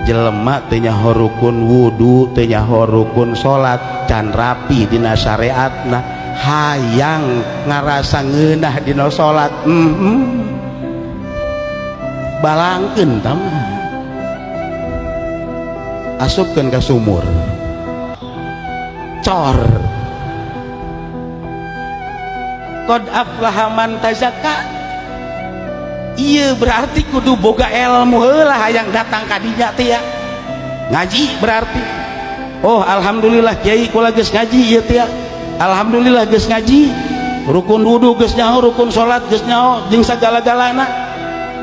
Jelema teu nyaho rukun wudu, teu nyaho rukun salat, can rapi dina syariatna, hayang ngarasa ngeunah dina salat, Balangkeun tah mah, asupkeun ka sumur cor. Qad aflaha man tazakka. Iya, berarti kudu boga ilmu heula hayang datang ka dinya teh ya. Ngaji berarti. Oh, alhamdulillah kiai, kula geus ngaji ieu teh ya. Alhamdulillah geus ngaji. Rukun wudu geus nyaho, rukun salat geus nyaho, jeung sagala-galana.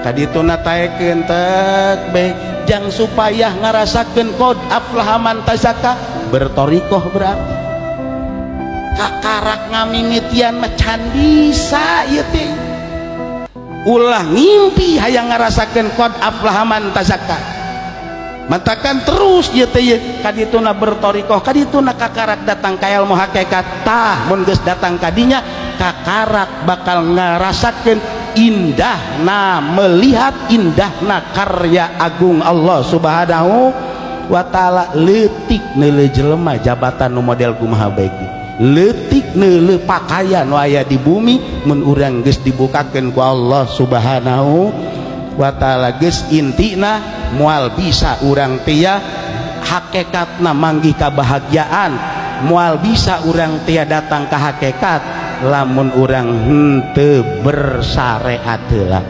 Kadituna taekeun tek be jang supaya ngarasakeun qad aflaha man tazakka, bertorikoh berarti. Kakarak ngamimitian mah can bisa ieu teh. Ulah ngimpi hayang ngarasakeun qad aflaha man tazakka. Matakan terus ieu teh ieu kadituna bertorikoh, kadituna kakarak datang ka ilmu hakikat. Tah, mun geus datang ka dinya, kakarak bakal ngarasakeun indahna melihat indahna karya agung Allah Subhanahu wa taala. Leutik neuleuh jelema jabatan nu model kumaha bae, leutik neuleuh pakaian nu aya di bumi, mun urang geus dibukakeun ku Allah Subhanahu wa taala, geus intina moal bisa urang teh hakikatna manggih kabahagiaan, moal bisa urang teh datang ka hakikat lamun urang henteu bersyariat heula.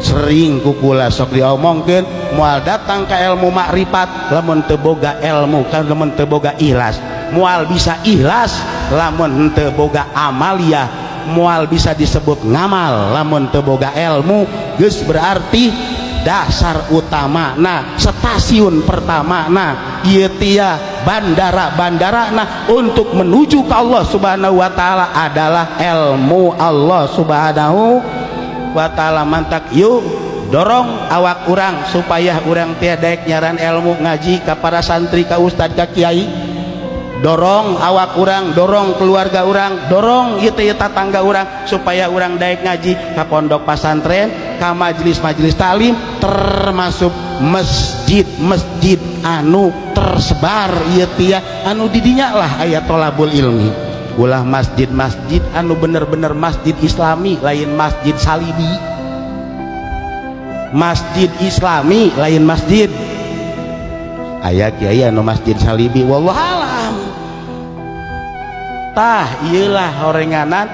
Sering kukula sok diomongkeun, moal datang ka ilmu makrifat lamun teu boga ilmu, kan lamun teu boga ikhlas. Moal bisa ikhlas lamun henteu boga amalia, moal bisa disebut ngamal lamun teu boga ilmu. Geus berarti dasar utama, nah, stasiun pertama, nah, ieu tia bandara-bandara, nah, untuk menuju ke Allah Subhanahu wa taala adalah ilmu Allah Subhanahu wa taala. Mantak yuk dorong awak urang supaya urang teh daek nyaran ilmu, ngaji ka para santri, ka ustad, ka kiai. Dorong awak urang, dorong keluarga urang, dorong ieu teh tatangga urang supaya urang daek ngaji ka pondok pasantren, ka majelis-majelis taklim, termasuk masjid-masjid anu tersebar ieu teh, anu didinya lah aya tolabul ilmi. Ulah masjid-masjid anu bener-bener masjid islami, lain masjid salibi. Masjid islami, lain masjid aya kiai anu masjid salibi, wallahu alam. Tah, iyalah horenganan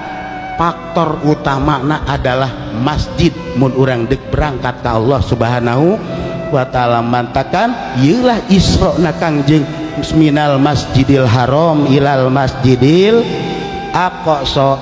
faktor utamana adalah masjid mun urang dek berangkat ka Allah Subhanahu wa taala. Mantakan iyalah Isra na Kangjeng minal Masjidil Haram ilal Masjidil Aqsa.